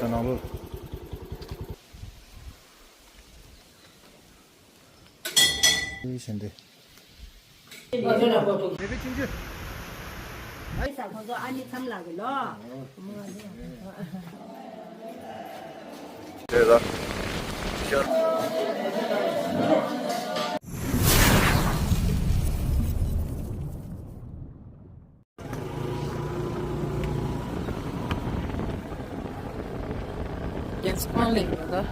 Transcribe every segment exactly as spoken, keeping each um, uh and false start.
ད་ནང་ལོགས། ཨེ་ཞེ་འདི། ཁོང་ཚོ་ཨ་ནི་མཚམས་ལ་གི་ལོ། དེ་ལ། རྒྱལ་ས་ལ་ཡོད་ད།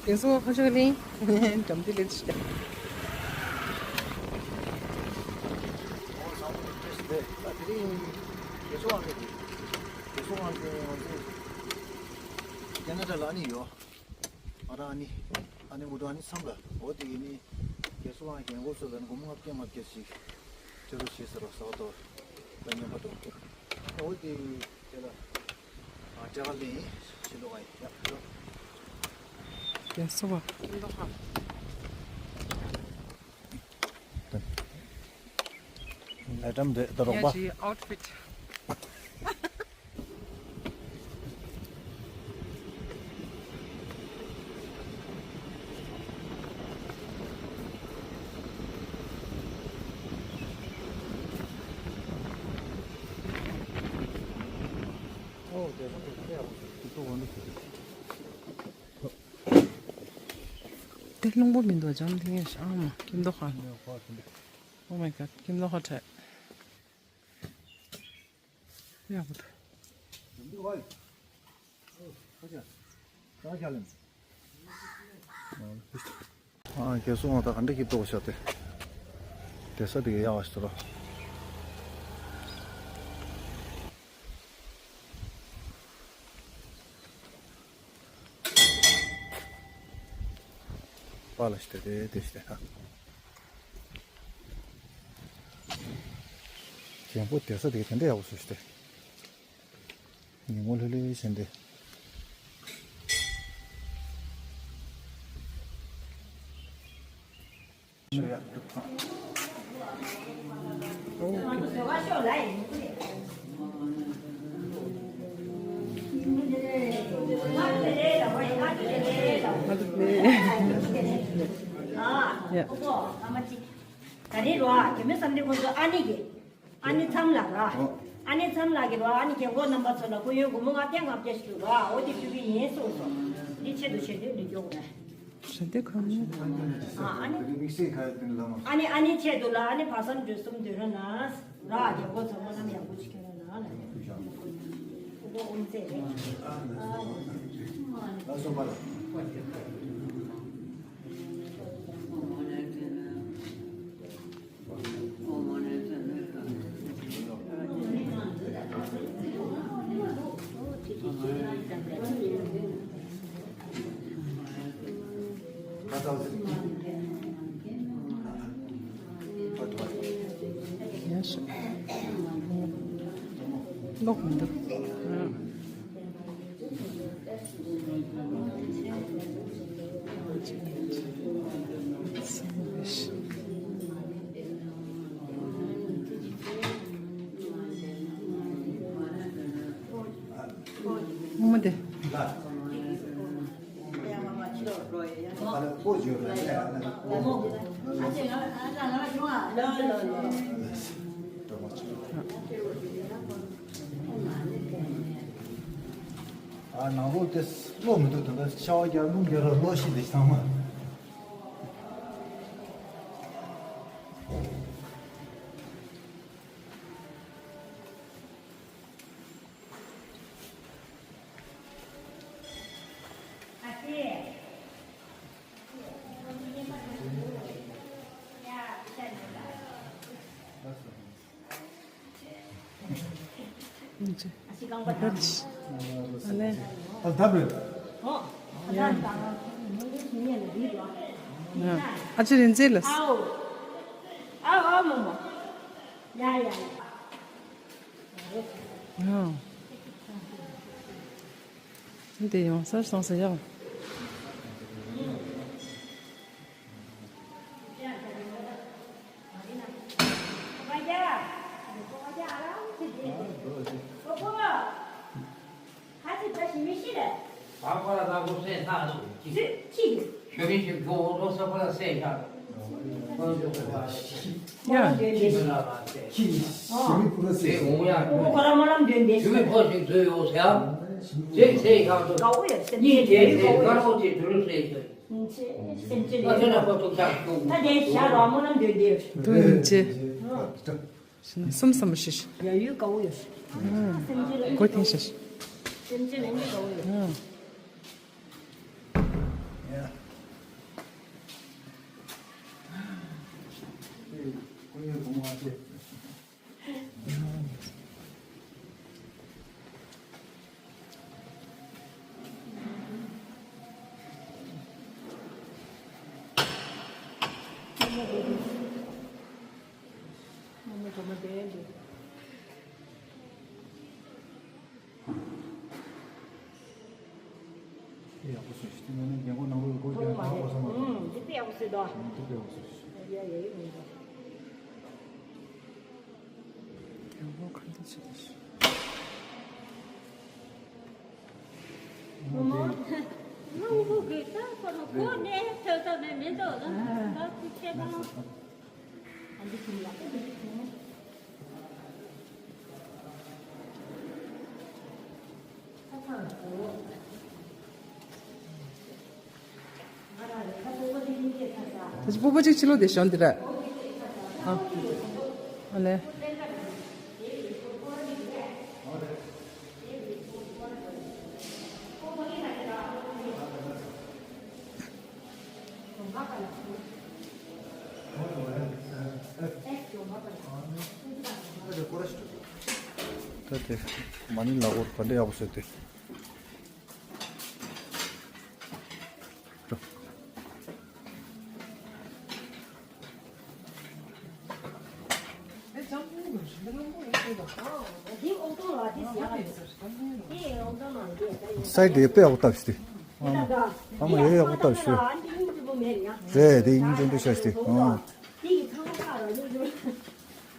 རྒྱལ་ས་ཁ་ཆག་ལིང་འགྲམ་དུ་ལེན་ཤི། ཁེ་ན་ཌ་ལ་ནི་ཡོད། ཨ་ར་ཨ་ནི། ཨ་ནི་མུ་ཏོ་ཨ་ནི་མཚམས་ལ། འོ་དེ་ཡིན་ནི། རྒྱལ་སྲུང་ཨང་རྒན་གོག་ཚོ་ལ་ནི་སྒོར་མོ་ལྔ་བརྒྱ་ལྔ་བརྒྱ་ཞིག་སྤྲད་རོགས་བྱེད་ཟེར་རོགས་ཟེར་བ་དོ། ད་མཉམ་པ་དོ། འོ་དེ་དེ་ལ། ཨ་སྤྲད་ག་ལེན་ཡིན་ཞེས་ལོ་ག་ཡིན་ཡ་ལོ། རྒྱལ་སྲུང་བ། ལས་སྒྲམ་དེ་ད་རོགས་པ། ཡ་ཇི་ཨའུཊ་ཕིཊ། དེ་རླུང་པོ་མི་འདུག་ཇམ་ཐིང་ཡ་ཤ་ཨ་མ་ཁྱིམ་ཐོག་ཁ། Oh my god ཁྱིམ་ཐོག་ཁ་ཁྲལ། ཡག་པོ་འདུག་ཨ་རྒྱལ་སྲུང་བ་དང་ག་འདྲ་སྐྱིད་པོ་ཤག་སྟེ། དེ་ས་དེ་ག་ཡག་པ་ཞིག་འདུག་ར། པཱ་ལགས་ཞིག་སྟེ་དེ་དེ་ཞིག་སྟེ་ཧ། རྒན་པོ་དེ་ས་དེ་ག་དེ་འདྲ་ཡག་པོ་བཟོས་ཤག་སྟེ། ཉིན་མོ་ལྷོད་ལྷོད་བྱས་ཏེ། Yeah. ད་རེས་རོ་ཨ་རྒྱ་མི་བསམ་གྲུབ་ཁོང་ཚོ་ཨ་ནི་གི། ཨ་ནི་མཚམས་ལ་ར། ཨོ། ཨ་ནི་མཚམས་ལ་གི་རོ་ཨ་ནི་རྒན་གོག་རྣམ་པ་ཚོ་ལ་སྐུ་ཡོན་སྒོར་མོ་ལྔ་བརྒྱ་ལྔ་བརྒྱ་ཞིག་འདུག་ར། འོ་དེ་ཕུལ་གི་ཡིན་གསུངས་སོང་། འདི་ཆེད་དུ་ཞལ་འདེབས་ལུས་སྐྱོ་གོ་ར། ཞལ་འདེབས་གང་ཡིན། ཨ་ཨ་ནི། དམིགས་བསལ་ག་ཡོད་དེ་ལ་མ། ཨ་ནི་ཨ་ནི་ཆེད་དུ་ལ་ཨ་ནི་བར་མཚམས་འགྲོ་གསུམ་འདོན་རོགས་གནང་། ར་རྒན་གོག་ཚང་མ་ལམ་ཡག་པོ་ཞིག་ཁྱོད་རང་ལ་ནས། ཨོ་ཨོ་མཛེས་རེད། ལགས་སོ་པ་ལགས། ལོག་མི་འདུག་མོ་དེ། ཨ་ནང་ལོགས་དེ་གློག་མི་འདུག་ད་ལྟ་ཤ་བ་རྒྱག་རླུང་རྒྱག་ར་གློག་ཤི་འདི་ཚང་མ། ཨ་ཅེ་རིན་ཆེན་ལགས། འདི་ཡོང་སར་སོང་ཟེར་ཡང་། ལ་གོ་སེ་ཐག་ཏུ་ཅི། ཅི། ཞོ་མི་ཞིག་གོ་རོ་ས་ཁོ་ལ་སེ་ཤ། ཁོ་ཚོ་གོ་བ་ཅི། ཡ། ཅི་ཞོ་ལ་བ་སེ། ཅི། ཞོ་མི་ཁོ་ལ་སེ། དེ་འོང་ཡ། ཁོ་ར་མ་ལམ་དོན་དེ། ཞོ་མི་ཁོ་ཞིག་ཚོས་ཡོད་ཟེར། དེ་སེ་ཤ་ཏུ། ག་འོ་ཡ་སེམས་ཅན་གཉིས་དེ་དེ་ང་རོ་དེ་དུ་རུ་སེ་ཤ། སེམས་ཅན་ལ་ཁྱོད་ལ་ཁོ་ཐུག་ཆག་ཐུག་ད་དེ་ཤ་ར་མ་ལམ་དོན་དེ། དོན་ཅི། སུམ་སུམ་ཤིག་ཡ་ཡུལ་དགའ་བོ་ཡོད། སེམས་ཅན་ལ་གོ་ཐེངས་ཤིག་སེམས་ཅན་ལ་ཡུལ་དགའ་བོ་ཡོད། ཡག་པོ་བཟོས་ཤིག་དེ་ནས་རྒན་གོག་ནང་ལོགས་ལ་སྒོ་རྒྱག་ཐག་པ་ས་མ་གཏོགས། ཨུམ། འདི་དཔེ་ཡག་པོ་བཟོས་འདུག་ཨུམ། འདི་དཔེ་ཡག་པོ་བཟོས་ཤིག་ཡ་ཡ་ཡ་ཡ། རྒན་གོག་ག་འདྲ་བྱེད་འདུག་ཤིག་མོ་མོ། ནང་ལོགས་ཀྱི་ད་ཁོ་རང་སྒོ་ནས་ཐོས་ཐོས་མེད་མི་འདུག་ལ། ད་ཁྱེད་རང་། ད་ཅི་སྤོ་པོ་ཅིག་ཕྱི་ལོགས་དེ་ཤོག་འདི་ར། ཨ། ཨ་ལེ། ད་དེ་མ་ཎི་ལ་འོར་ག་འདྲ་ཡག་པོ་བཟོས་ཏེ། སའི་དེ་དཔེ་ཡག་པོ་བཏབ་ཤི། ཨ་མ་ཡོད་ཡག་པོ་བཏབ་ཤི། རེད་དེ་སྙིང་རྗེ་པོ་ཤ་ཤི། ཨ།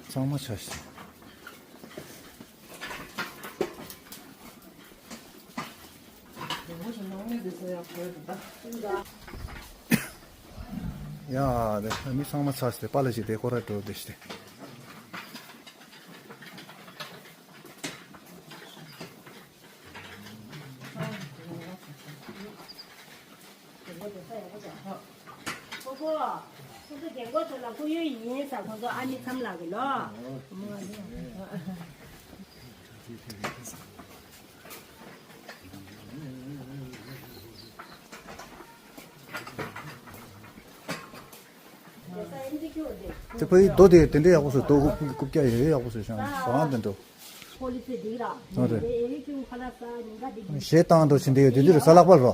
ཚང་མ་ཆ་ཤི། ཡ་དེ་མི་ཚང་མ་ཚར་ཏེ་པཱ་ལགས་ཅིག་དེ་སྐོར་ར་འགྲོ་བསྡད་ཤི། ཁོ་ཁོ། ཁོ་ཚོ་རྒན་གོག་ཚོ་ལ་སྐུ་ཡོད་ཡིན་ས། ཁོ་ཚོ་ཨ་ནི་མཚམས་ལ་གི་ལོ། དེ་ཕ་ཡི་རྡོ་དེ་དེ་འདྲའི་ཡག་པོ་བཟོས། རྡོ་རྐུབ་རྐུབ་བཀྱག་ཡོད་ཡག་པོ་བཟོས་ཤག་ཟ་ཁང་དེ་འདྲ། ཨ་རེད། གཞས་བཏང་འགྲོ་བཞིན་དེ་ཡོད་དེ་དུས་རུ་ས་ལག་པར་རོ།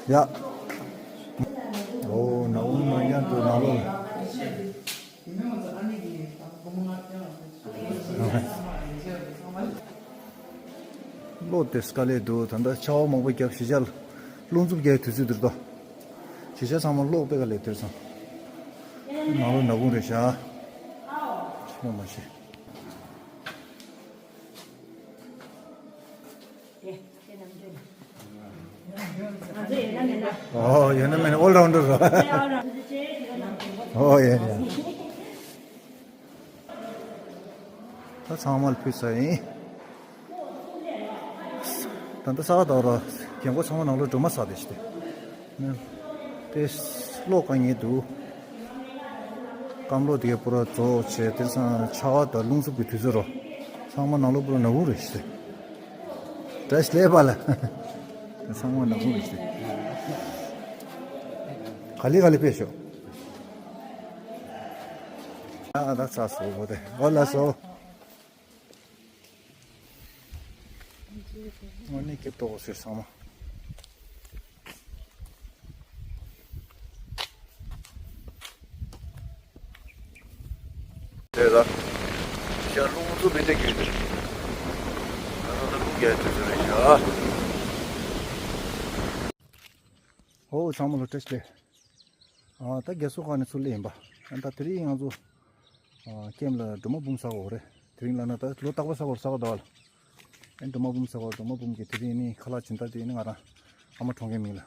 ཡ། ཨོ་ནག་འུ་མ་ཉག་འགྲོ་ནང་ལོགས། གློག་དེ་དཀའ་ལས་འདུག་ད་ལྟ་ཆར་པ་མང་པོ་བརྒྱབ་གཞིས་ཆགས་རླུང་འཚུབ་རྒྱག་དུས་ཚོད་འདིར་དོ། གཞིས་ཆགས་ཚང་མ་གློག་དཔེ་དཀའ་ལས་དེར་སོང་། ནང་ལོགས་ནག་ཁུང་རེད་ཤག་ཕྱི་ལོགས་མ་ཤེས། ཨོ་ཡོད་ན་མེད་ན་ཨོལ་རའུན་ཌར་རོ། ཨོ་ཡ་ཡ། ད་ཚང་མ་ལ་ཕུལ་ཚར་ཡིན། ད་ལྟ་ས་ག་ཟླ་བ་ར་རྒན་གོག་ཚང་མ་ནང་ལོགས་སྒྲོལ་མ་ཟ་བསྡད་ཤི་ཏེ། དེ་གློག་དཀའ་ངལ་འདུག་སྐམ་གློག་དེ་ག་པུ་ར་རྫོགས་བྱས། དེང་སང་ཆར་པ་དང་རླུང་འཚུབ་ཀྱི་དུས་ཚོད་རོ། ཚང་མ་ནང་ལོགས་པུ་ར་ནག་ཁུང་རེད་ཤི་ཏེ། བཀྲ་ཤིས་བདེ་ལེགས་པ་ལ། ཚང་མ་ནག་ཁུང་རེད་ཤི་ཏེ། ག་ལེ་ག་ལེ་ཕེབས་ཤོག་ཨ་ད་ཚ་སོ་བོ་དེ་ཨོ་ལ་སོ། དངོས་གནས་སྐྱིད་ཏོག་ཟེར་ཚང་མ། དེ་ལ་ཤ་རླུང་འཚུབ་མི་འདྲ་གྱིས། ང་རང་ལ་རླུང་རྒྱག་དུས་ཚོད་རེད་ཤག་ཨོ་ཚང་མ་ལ་བཀྲ་ཤིས་བདེ་ལེགས། ཨ་ད་རྒྱལ་སོ་ཁ་ནས་ཚུར་སླེབས་ཡིན་པ། ཨ་ད་དེ་རིང་ང་ཚོ་ཨ་ཀེམ་ལ་སྒྲོལ་མ་འབུམ་ཟ་དགོས་རེད། དེ་རིང་ལ་ན་ད་ལོ་རྟག་པར་ཟ་དགོས་རེད། ས་ག་ཟླ་བ་ལ། ཨེ་སྒྲོལ་མ་འབུམ་ཟ་དགོས་རེད། སྒྲོལ་མ་འབུམ་གྱི་དེ་རིང་ནི་ཁ་ལག་སྦྱིན་བདག་དེ་ནི་ང་རང་ཨ་མ་གྲོངས་མཁན་མིང་ལ་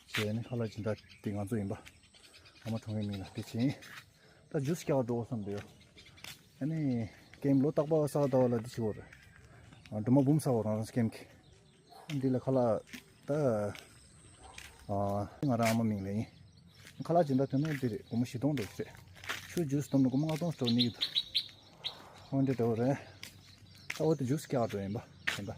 བྱས་ནི་ཁ་ལག་སྦྱིན་བདག་དེ་ང་ཚོ་ཡིན་པ། ཨ་མ་གྲོངས་མཁན་མིང་ལ་དེ་བྱས་ཡིན། ད་ཇུས་རྒྱག་འགྲོ་བསམ་འདུག་ཡོ། ཨ་ནི་ཀེམ་ལོ་རྟག་པར་ས་ག་ཟླ་བ་ལ་འདི་བྱེད་དགོས་རེད། ཨ་སྒྲོལ་མ་འབུམ་ཟ་དགོས་རང་རང་ཀེམ་གྱི། འདི་ལ་ཁ་ལག་ད་ཨ་ང་རང་ཨ་མ་མིང་ལ་ཡིན། ཁ་ལག་སྦྱིན་བདག་དོན་ནོ་འདི་རེད། སྒོར་མོ་བཞི་སྟོང་འགྲོ་གི་རེད། ཆུ་ཇུས་སྟོང་ནི་སྒོར་མོ་ལྔ་སྟོང་སྤྲོད་ནི་གི་འདུག་འོན་ཏེ་འགྲོ་རེད། ད་འོ་དེ་ཇུས་རྒྱག་འགྲོ་ཡིན་པ་ཡིན་པ།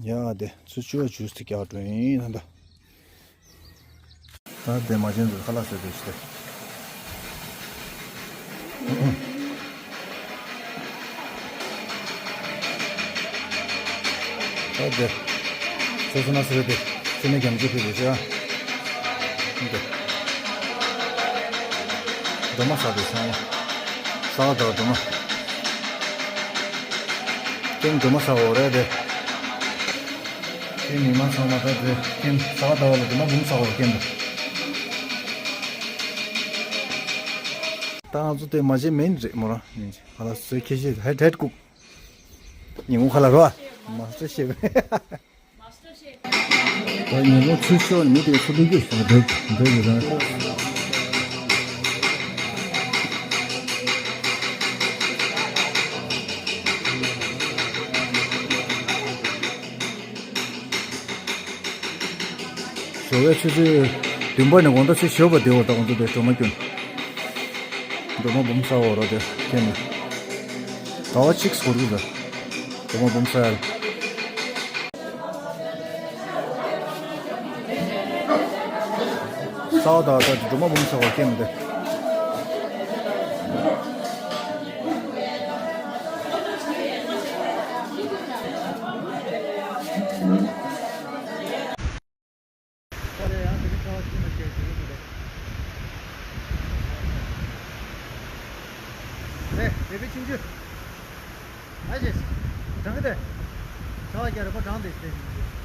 ཡ་དེ་ཚུ་ཅུ་བ་ཇུས་དེ་རྒྱག་འགྲོ་ཡིན་ད། ད་དེ་མ་བྱན་ཚུ་ཁ་ལག་ཟ་དེ་ཞིག་དེ། ད་དེ། སོ་སོ་ན་ཟེར་དེ་ཕྱི་ནས་རྒྱམ་ཅུ་ཕི་དེ་ཤ། འདི། སྒྲོལ་མ་ཟ་དེ་སོང་། ས་ག་ཟླ་བ་སྒྲོལ་མ། ཀེམ་སྒྲོལ་མ་ཟ་འོ་རེད་དེ། ཀེམ་མི་མང་ཚང་མ་ད་དེ་ཀེམ་ས་ག་ཟླ་བ་ལ་སྒྲོལ་མ་འབུམ་ཟ་འོ་ཀེམ་དེ། ད་ང་ཚོ་དེ་མ་བྱེད་མིན་རེད་མོ་རང་ཡིན་ཅི་ཧ་ལ་སོས་ཁྱེད་ཤེས་ཧེ་ཧེད་ཀུག་ཉིན་མོ་ཁ་ལ་རོ། མ་སོ་ཤེས་པས། ད་ཉིན་མོ་ཚུར་ཤོར་མི་དེ་ཚུར་ལུག་གི་ཤོར་འདུག་འདུག་གི་རང་ཤོར། ཞོགས་པའི་ཆུ་ཚོད་བདུན་པ་ནས་དགོང་དག་ཚེ་ཞོགས་པ་བདེ་བར་ད་དགོང་དག་དེ་སྒྲོལ་མ་སྐྱོན། སྒྲོལ་མ་འབུམ་ས་འོག་རོ་དེ་ཁྱེད་ནི། ཟླ་བ་གཅིག་སྐོར་གྱི་ཟ། སྒྲོལ་མ་འབུམ་ས་ཡར། ས་འོག་ད་ད་སྒྲོལ་མ་འབུམ་ས་འོག་ཁྱེད་ནི་དེ། ཁོ་ལས་ཡང་དེ་རིང་ཁ་བ་ཅི་མ་བྱས་ཟེར་གྱི་འདུག་ལེ། ལེ་བེ་ཆུང་ཆུང་། ཨ་ཅེ། གྲང་གི་དེ། ཁ་བ་རྒྱ་རེ་ཁོ་གྲང་དེ་ཟེར་གྱི་འདུག